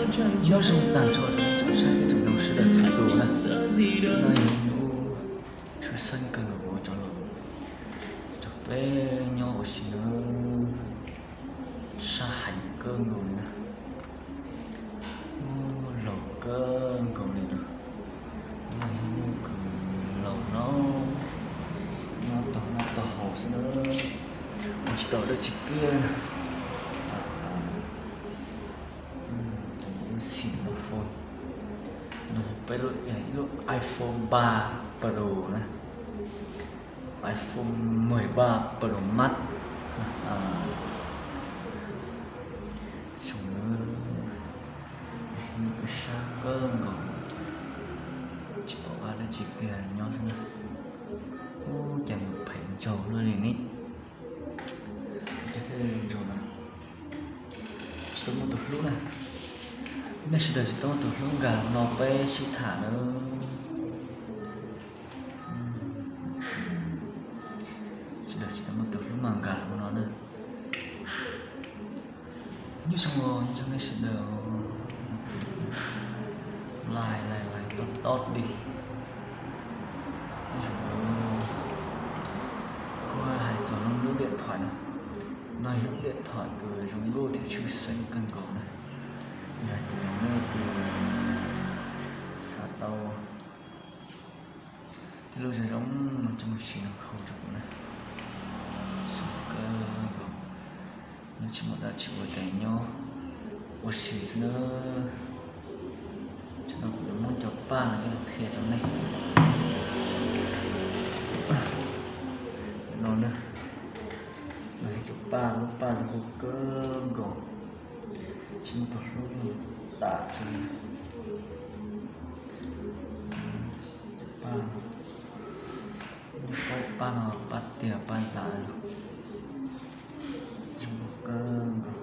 Nyob zoo tag nrho tsoom saib thiab tsoom mloog sawv daws txhua tus na. No yog hnub tshwj xeeb kawg nkaus ua rau los, rau peb nyob ua si na, sab heev kawg nkaus li na. Ub, laus kawg nkaus li na. Hnub no yog hnub kws laus no, nyob tau noj tau haus xwb na, ua tsis tau dab tsi kiag na. Xim no phone no peb lub, ib lub iPhone ba Pro na, iPhone mười ba Pro Max. Xyoo no sab kawg nkaus, tsis pom vaj dab tsi kiag, nyob xwb na. Ub, cas mus phem ntsaug luaj li ne. Cas thiaj ntsaug na. Tsis tau muaj tus hlub na. Nej sawv daws tsis tau muaj tus hlub nkag los no peb sib tham na. Sawv daws tsis tau muaj tus hlub mas nkag los no na. Nyob zoo, nyob zoo nej sawv daws. Lais lais lais tob tob li. Nyob zoo, kuv hais txog lub điện thoại no, no yog lub điện thoại kws zoo nkauj thiab tshwj xeeb kawg nkaus na. Yog hais tias nej leej twg xav tau tej lub zoo zoo no coj mus siv no, hau rau kuv na. Zoo kawg nkaus, nws tsis muaj dab tsi ua, ces nyob ua si xwb na. Tsam no kuv yuav muab cov paj no coj los qhia rau nej. No na, no yog cov paj, lub paj zoo nkauj kawg nkaus, tsis muaj tus hlub tas tso li. Cov paj, lub paj no paj tiag paj ntxav li, zoo nkauj kawg nkaus,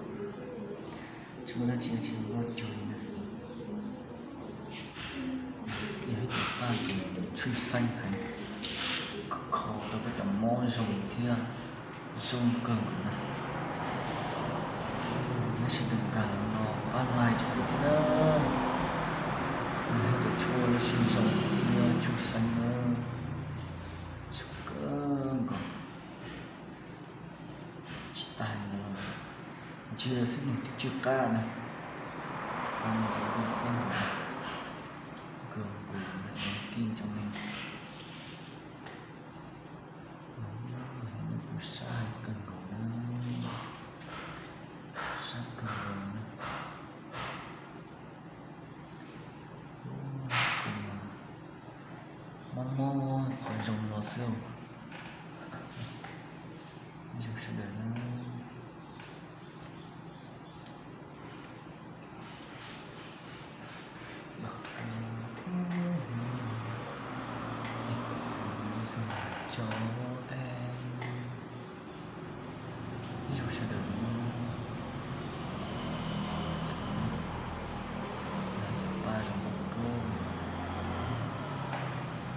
tsis muaj dab tsi tsis muaj cuag li na. Yog ib cov paj kws tshwj xeeb heev, kho tau koj cov mob zoo thiab zoo kawg nkaus na. Nej sawv daws nkag los no pab like rau kuv thiab na. Yog ib cov tshuaj lub siab zoo thiab tshwj xeeb na, zoo kawg nkaus. Tsis tas li ntawd los ntshe xwb nws twb tsw qab na. Qhov no zoo nkauj kawg nkaus, nkauj kawg nkaus, tij rau nej. Hnub no sab kawg nkaus na, sab kawg nkaus na. Mob mob qhov zoo no xwb. Zoo sawv daws na. Zoo tso.